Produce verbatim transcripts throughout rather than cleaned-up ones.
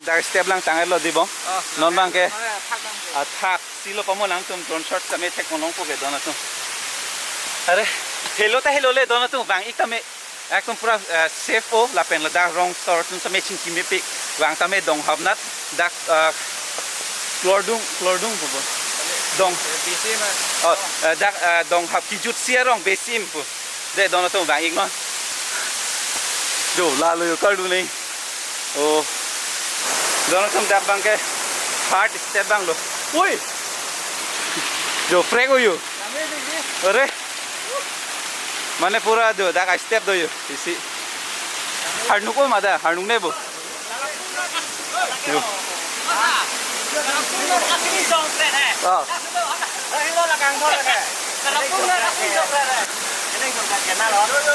Dak step lang tang-etlo di bong. Oh, non bang ke. Athak bang ke. Athak silo pamo nangtum drone shot tame thek monong po ke don atum. Are, helo ta helo le don atum bang ik tame. Ekdom pura, eh, safe o lapen ladak rong sor tun tame chingki mepik. Bang tame donghap nat dak, eh, klordung, klordung bobo. Dong. Besi ma. Oh, eh, dak, eh, donghap kijutsi arong besim pu. De don atum bang ik non. Jo, lalo yo kardu nei. Oh. Don atum dak bang ke hard step bang lo. Ui. Jo, prek o yo. Are. Mane pura do dak step do yo. Isi. Harnuk o mada, harnuk ne bo. Yo. Ah.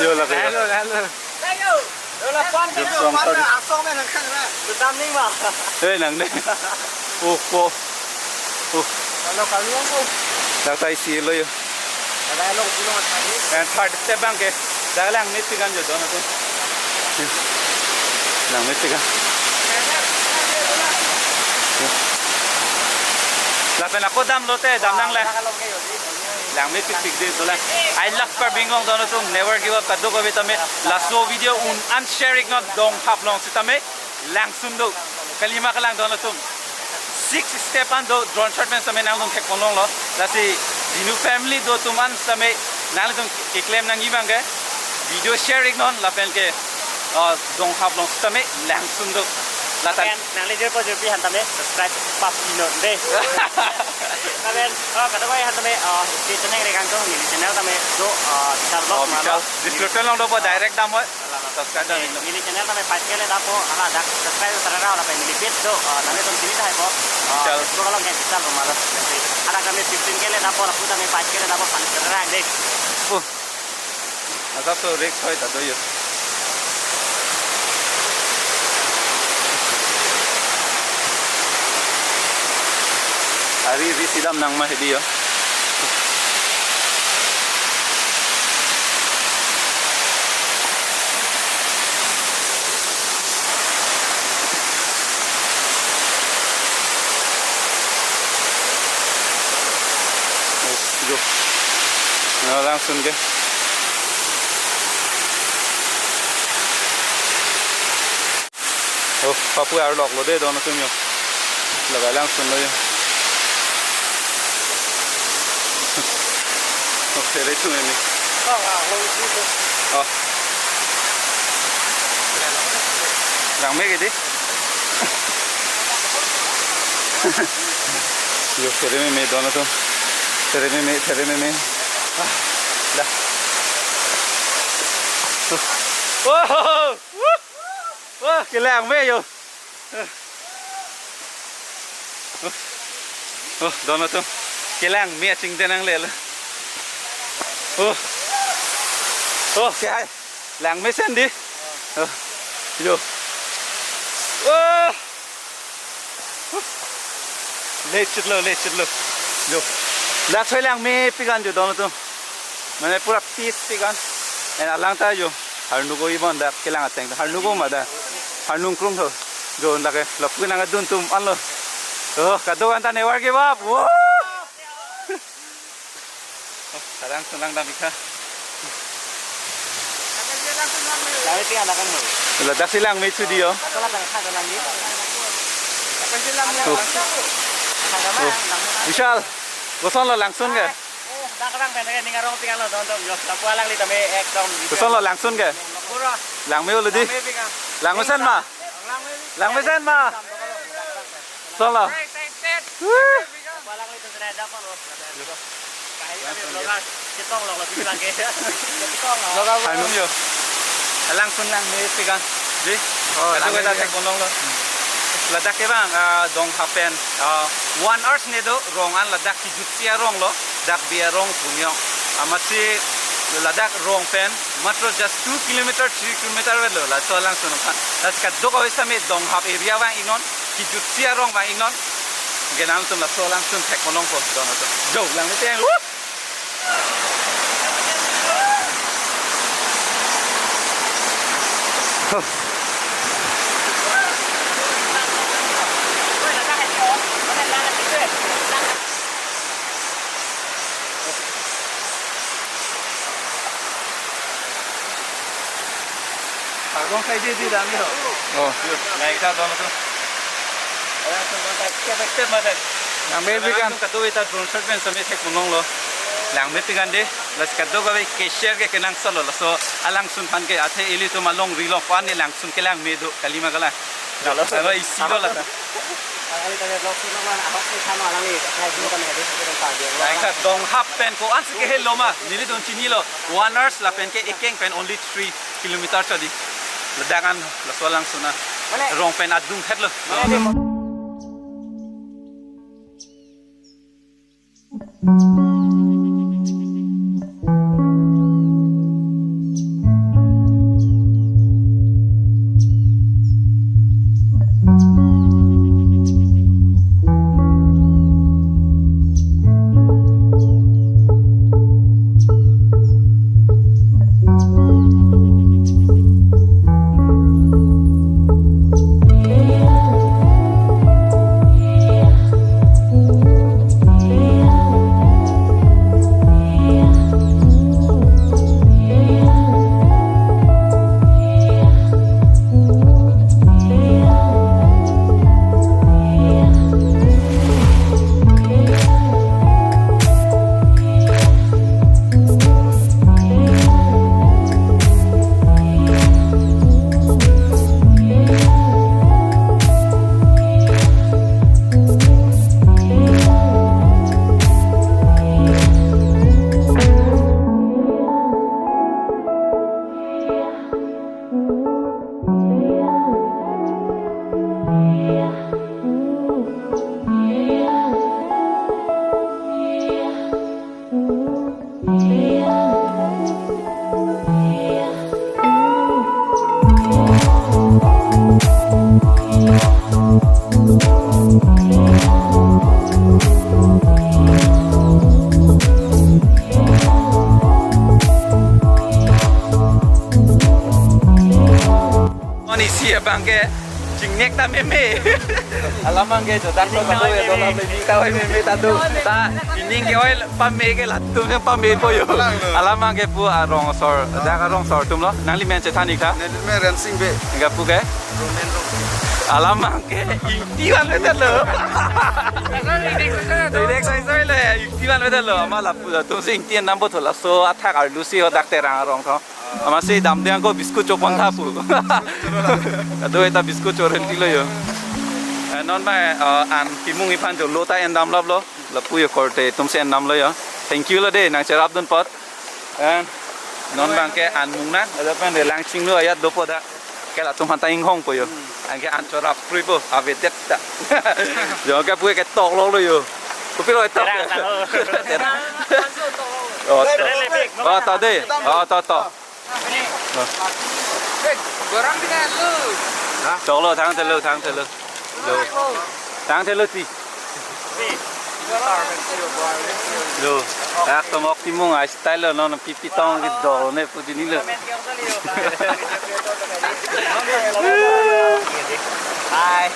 Yo lake. Hello, hello. Yo, song kali. Eh, nang ne. Oh, ko. Oh. Dak ta isi lo yo. And third step bang ke. Dak langmepik an jo don atum. Langmepik an. Lapen ako damlote, dam nangle. Langmepik pik de dolang. I love Karbi Anglong don atum, never give up kadokave tame. Laso video un-an share ik non donghap along sitame. Langsun do. Kalima kalang don atum. Six step an do drone shot pen sitame nangtum thek ponlonglo. Lasi Dinu family do atum an sitame nangtum keklem nangji bang ke. Video share ik non lapen ke, ah, donghap along sitame langsun do. Latan. Lapen nangli jirpo jirpi aphan tame subscribe pap pi non de. Lapen, oh, kadokave aphan tame, oh, isi channel re kangtung neli channel tame do, oh, Vishal Vlog. Oh, malo. Vishal. Description along dopo direct dampo. Subscribe dam. Neli channel tame five K le dampo, hala dak subscribe sarara lapen neli page do, ah, nanglitum chini tahai po. Ah, Vishal. Facebook along ke Vishal Kumar. Hala tame fifteen K le dampo, lapu tame five K le dampo, phan sarara de. Oh. Asap so risk hoi ta do yo. Ari risk idam nang ma hedi yo. Go. Na langsun ke. Oh, papu arlok lo de don atum yo. Laga langsun lo yo. Oh, sere tu ini. Oh. Langme ke di. Yo, sere meme don atum. Sere meme, sere meme. Ah, dah. Oh. Oh. Wah, kelang me yo. Oh, don atum. Kelang me achingte nanglelo. Oh. Oh, ke hai. Langmesen di. Oh. Yo. Oh. Lechitlo, lechitlo. Yo. Laso langmepik an yo don atum. Mane pura peace pik an. En alang ta yo. Harnuk o ibon dak kelang ateng. Harnuk o mada. Harnung krung tho. Yo lake lapu nangdun atum anlo. Oh, kadokave ta never give up. Woo! Oh, kadang senang dam ik ha. Langmepik an akan mo. Ladak si langme chudi yo. Ako la tang kha langme. Oh. Oh. Vishal, kosonlo langsun ke? Oh, dak rang pen ke ning arongpik anlo don atum yo. Lapu alangli tame ekdom. Kosonlo langsun ke? Pura. Langme-olo di. Langmepik an. Langmesen ma? Langmepik. Langmesen ma? Kosonlo. Woo. Langsun yo. Langsun langmepik an. Di. Oh, kadokave ta langmepik. Thek ponlonglo. Ladak ke bang, ah, donghap pen, ah, one hours ne do rong an ladak kijutsi arong lo. Dak bi arong punyong. Amatsi ladak rong pen matro just two kilometer, three kilometer avelo. Laso langsun aphan. Lasi kadokave sitame donghap area vang ik non. Kijutsi arong vang ik non. Ke nangtum laso langsun thek ponlongpo don atum. Jo, langmepik an. Woo! Huh. Kaidi di dami ho. Oh. Yo, naik ta dong tu. Yang main pikan. Kadokave ta drone shot pen sami thek mulong lo. Langme pikan de. Lasi kadokave ke share ke kenangsot lo. Laso alangsun aphan ke athe ilitum alongri lo aphan ne langsun kelang me do kalima kala. Kalau isi lo lata. Alangli ta vlog shoot lo man, ahok si than alangli, kaisa dong kami tadi, kita tadi. Lain ta donghap pen ko-an si kehelo ma, nelitum chinilo, one hours lapen ke ekeng pen only three kilometer chodi. Ladak an, laso alangsun a. Mane? Rong pen adung het lo. Mane? Mane isi abang ke chingnek ta meme. Alam abang ke jodak ta pado ya, dola beli ta oi meme ta do. Ta ining ke oi pame ke latum ke pamepo yo. Alam abang ke pu arong asor, dak arong asor atum lo. Nangli men chethan ik tha. Neli men Rensing Bey. Ingka pu ke? Romen Rong. Alam abang ke ingti vanvedet lo. Ingti vanvedet lo. Amat lapu atum si ingti an dampo tho, laso athak arlo si ho dak Terang arong tho. Amatsi damde ako biscuit chopon tha pu. Kadokave ta biscuit chorenti lo yo. Eh, non ba, eh, an Timung aphan jo lo ta endam lap lo. Lapu yo korte atum si endam lo yo. Thank you lo de nangcherapdun apot. Eh, non abang ke an mung nang, ada pen de Langchinglu ajat dopo da. Ke latum aphan ta inghongpo yo. Anke an chorap pruipo, avedet ta. Jo ke pu ke tok lo lo yo. Kopi lo tok. Terang ta lo. Terang. Oh, tok. Oh, tok de. Oh, tok, tok. Gorang di kan lu. Tok lo, thang thelo, thang thelo. Lo. Thang thelo ti. Lo. Ak tomok Timung ai style lo, non pipi tong ke dol ne pu dini lo. Hai.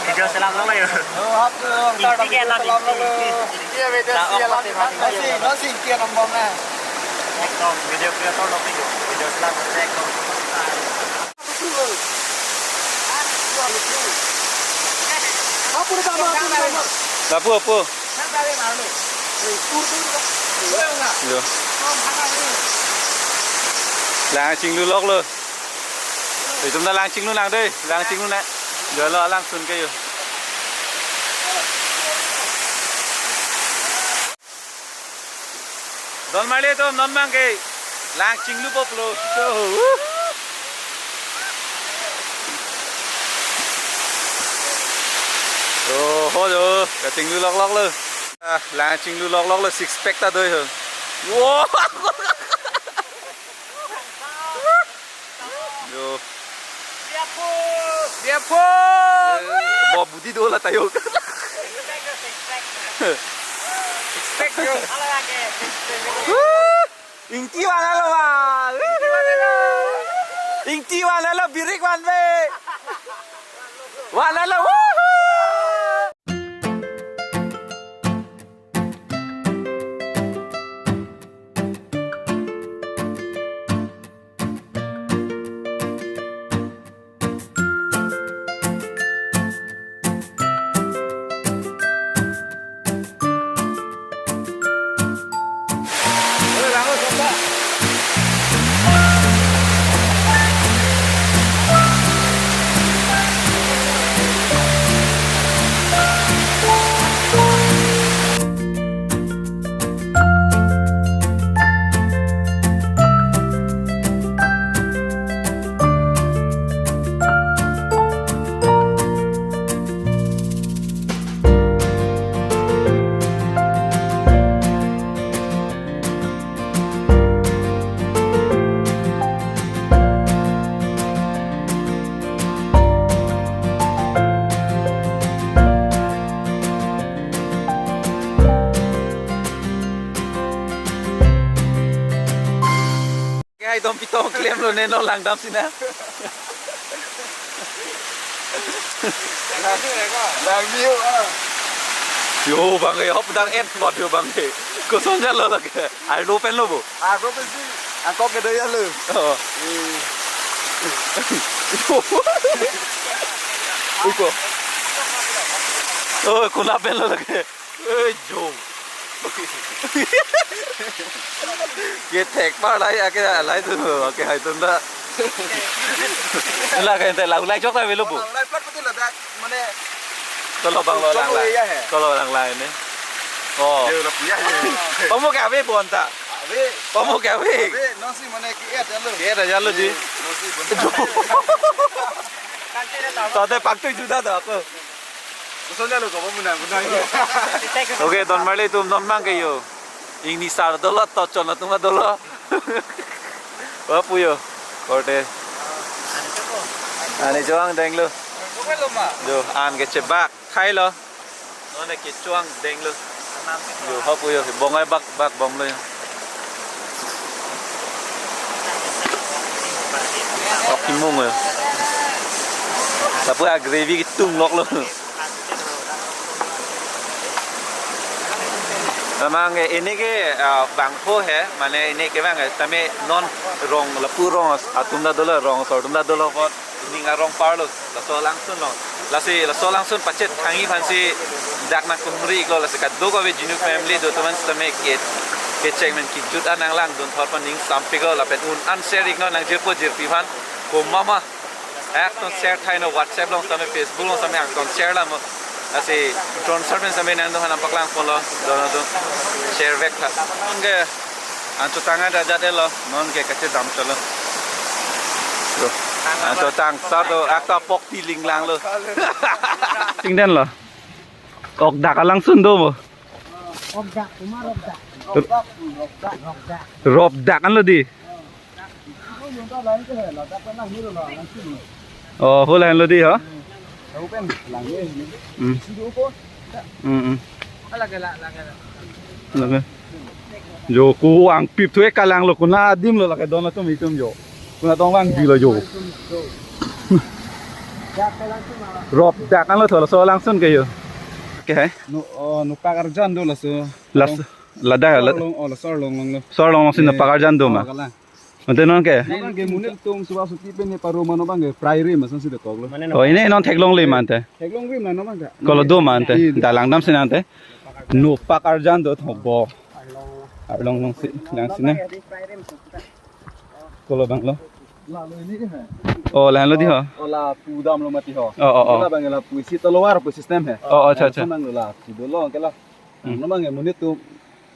Video selam lo yo. Ingti ke alam, ingti, ingti. Iya, video selam. Nasi, nasi ingti anam bom na. Ekdom, video creator lo video. Video selam ekdom. Lapu, lapu. Yo. Langchinglu lok lo. Itum ta Langchinglu nang de, Langchinglu nang. Yo lo alangsun ke yo. Don marli atum, non abang ke Langchinglu po pulo. So, uh. Oh, ho jo, kachinglu lok lok lo. Ah, Langchinglu lok lok lo, six pack ta do ho. Wow. Yo. Biapo. Biapo. Bo budi do la tayo. Expect yo. Ingti van lo ba. Ingti van lo, birik vanve. Van lo. Woohoo. Tong pitong klemlo ne, non langdam sina. Lang niu ah. Yo bang ke hop dang et pot yo bang ke. Koson jalo lake. Arlo pen lo bo. Arlo pen si. Angkok ke doya lo. Oh. Uko. Oh, kuna pen lo lake. Eh, jo. Ye thek par lai ake lai tu, ake hai tu da. La ke te la lai chok ta velo bu. Lang lai plat betul la dak, mane. Tolo bang lo lang lai. Iya, he. Tolo lang lai ne. Oh. Dia udah punya ya. Kamu ke ave bonta? Ave. Kamu ke ave? Ave, nasi mane ki et jalo. Ki et jalo di. Nasi bonta. Jo. Tade pak tu juda da aku. Kosonja lo ko muna muna. Okay, don marli atum, non bang ke yo. Ingni sar dolo, to chon atum dolo. Wa pu yo. Korte. Ani choang denglo. Jo, an ke chebak khai lo. Non ke choang denglo. Jo, hop yo. Bongai bak bak bomlo yo. Tok kimung yo. Lapu a gravy kitung lok lo. Memang, eh, ini ke, ah, bangpho he, mane ini ke bang, eh, tame non rong lapu rong atum ta dolo, rong asor atum ta dolo apot, ning arong parlo, laso alangsun lo. Lasi laso alangsun pachethangji aphansi dak nangkumri iklo, lasi kadokave Genu family do atum an tame ke, kecheng men kijut an nanglang dun thor aphan ning sampiklo, lapen un an share iknon, nangjirpo jirpi aphan, komat ma. Ekdom share thaino, WhatsApp along tame, Facebook along tame, ekdom share lamo. Lasi drone shot pen tame nangdung aphan nangpaklang ponlo, don atum share vek tha. Anke an chotang ajat ajat lo, non ke kachedam chotlo. Yo. An chotang sa do, ekta pok ti linglang lo. Tingden lo. Ok dak alangsun do mo. Ok dak, kumar ok dak. Rop dak an lo di. Oh, hol henlo di ho. Hmm. Hmm, hmm. Lake. Jo ko angpip thu e kalang lo, kona adim lo lake don atum itum jo. Kona tong vangji lo jo. Rop dak an lo tho laso alangsun ke yo. Ke hai? No, oh, Nopak Arjan do laso. Las, ladak la. Arlong, oh, laso arlong along lo. Laso arlong alongsi Nopak Arjan do ma. Oh, kalang. Mate non ke? Non bang ke monit atum suba suti pen ne paro mano bang ke prai rim asonsi dokok lo. Oh, ini non theklongle ma ante. Theklong rim la non bang ke. Kolo do ma ante. Iya. Da langdam sina ante. Nopak Arjan do tho bo. Arlong alongsi, langsi ne. Kolo bang lo. La lo ini ke hai. Oh, la lo di ho. Oh, lapu damlo mati ho. Oh, oh, oh. La bang lapu isi tolowar pu system hai. Oh, oh, acha, acha. Bang lo lapu dolo ke la. Hmm. Non bang ke monit atum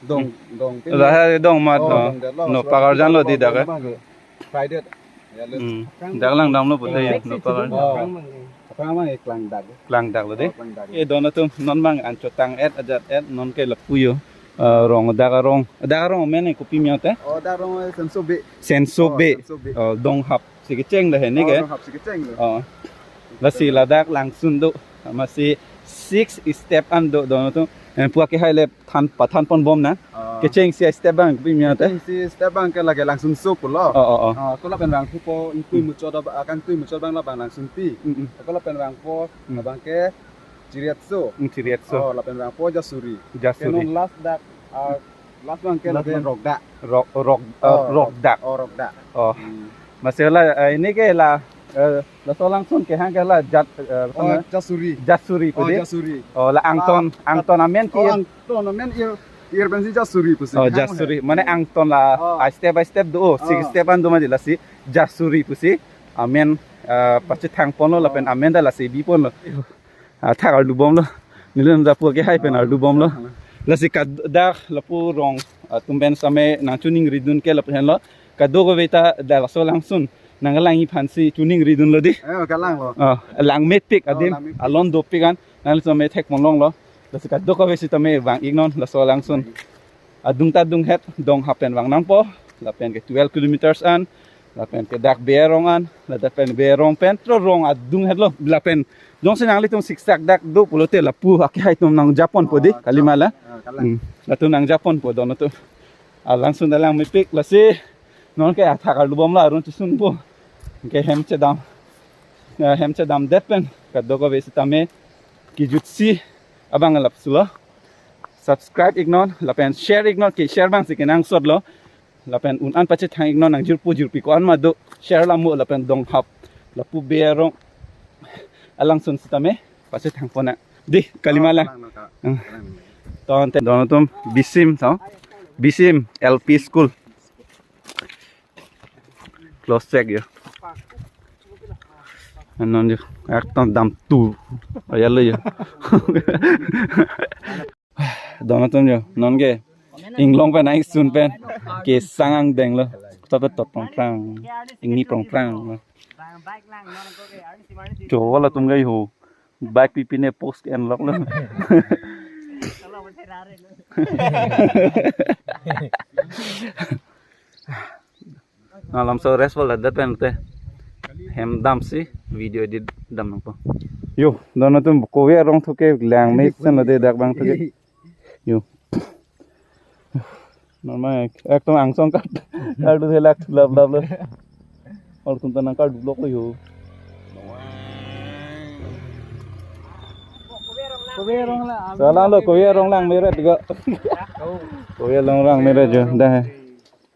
dong, hmm, dong ke. Lahai dong mat, oh, no. Dong det lo, Nopak Arjan lo di dak ke. Dong bang ke. Private. Ya, lo. Hmm. Dak langdamlo pute ya, Nopak Arjan. Oh. Aphrang bang ke klang dak. Klang dak lo di. Oh, klang dak. Eh, don atum, non bang an chotang et ajat et, non ke lapu yo. Eh, rong, dak arong. Dak arong amen ke kopi mia te? Oh, dak arong, eh, Senso Bey. Senso Bey. Oh, Senso Bey. Oh, donghap si kecheng dah ini ke? Oh, donghap si kecheng lo. Oh. Lasi ladak langsun do. Amatsi six step an do don atum. Eh, pu ake hai le than pathan pon bom na. Oh. Kechengsi step bang kopi mia te? Kechengsi step bang ke lake langsunso pulo. Oh, oh, oh. Oh, ako lapen vangpo ingtui muchot ba, akangtui muchot bang la bang langsunpi. Mm, mm. Ako lapen vangpo, mm, bang ke Chiriatso. Hmm, Chiriatso. Oh, lapen vangpo Jasuri. Jasuri. Ke non last dak, ah, last bang ke last lake bang. Rokdak. Rok, rok, oh, ah, Rokdak. Oh, Rokdak. Oh. Hmm. Amatsi la, eh, ini ke la, eh, laso alangsun kehang ke la jat, eh, oh, sana? Jasuri. Jasuri pu di? Oh, Jasuri. Oh, la angton, ah, angton amen ke. Oh, angton amen ir, ir pensi Jasuri pusi. Oh, kehang Jasuri. Mane angton la, oh, ah, step by step do, oh, six, oh, step an do mati lasi Jasuri pusi. Amen, eh, pachethang ponlo lapen, oh, amen ta lasi bi ponlo. Ah, thak arlu bomlo. Neli lapu ake hai pen arlu bomlo. Lasi kadak lapu rong, ah, atum pen same nangchiningri dun ke lapu henlo. Kadokave ta dak laso alangsun nangkelangji aphansi chiningri dunlo di. Eh, kalang lo. Ah, langmepik, oh, adim, langmepik. Alon dopik an. Nangli same thek ponlonglo. Lasi kadokave sitame vang iknon laso alangsun. Adung ta dunghet, donghap pen vang nangpo, lapen ke twelve kilometers an, lapen ke dak Bey arong an, lapen Bey arong pen, tro rong adunghet lo, lapen jongsi nanglitum siksak dak do pulote lapu ake hai atum nangjaponpo di, ah, kalima la. Ah, kalang. Hmm. Latum nangjaponpo don atum. Alangsun ta langmepik lasi, Non ke athak arlubom la arun chusun po. Ke hem chedam. Eh, hem chedamdet pen kadokave sitame kejutsi abang lapsulo. Subscribe iknon lapen share iknon, ke share abang si kenangsotlo. Lapen un-an pachethang iknon, nang jirpo jirpi ko-an ma do, share lamo lapen donghap lapu be arong alangsun sitame pachethang pona. Di, kalima lang. Lang, lang, lang. Hmm. Lang, lang. Ton te don atum Bisim, to? Bisim L P School. Close check yo. Anon yo, ekdom dam tu. Ayalo yo. Don atum yo, non ke inglong pen, nang sun pen kesang angdenglo. Tapi tot prong prang, ingni prong prang. Chowal atum ke ho, bike pipi ne post ke-en loklo. Nang lamso rest bol ladet pen te hem damsi video edit dam nangpo. Yo, don atum kove arong thu ke langmesen lo de, dak abang thu ke. Yo. Normal, ekdom angsong kat. Karduthe lak thu laplaplo. Artum ta nang karduloklo yo. Kove arong la, salang lo, kove arong langmeret ko. Kove arong langmeret yo, dah.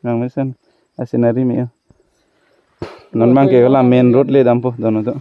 Langmesen. A scenery me yo. Non abang ke la main road le dampo, don atum.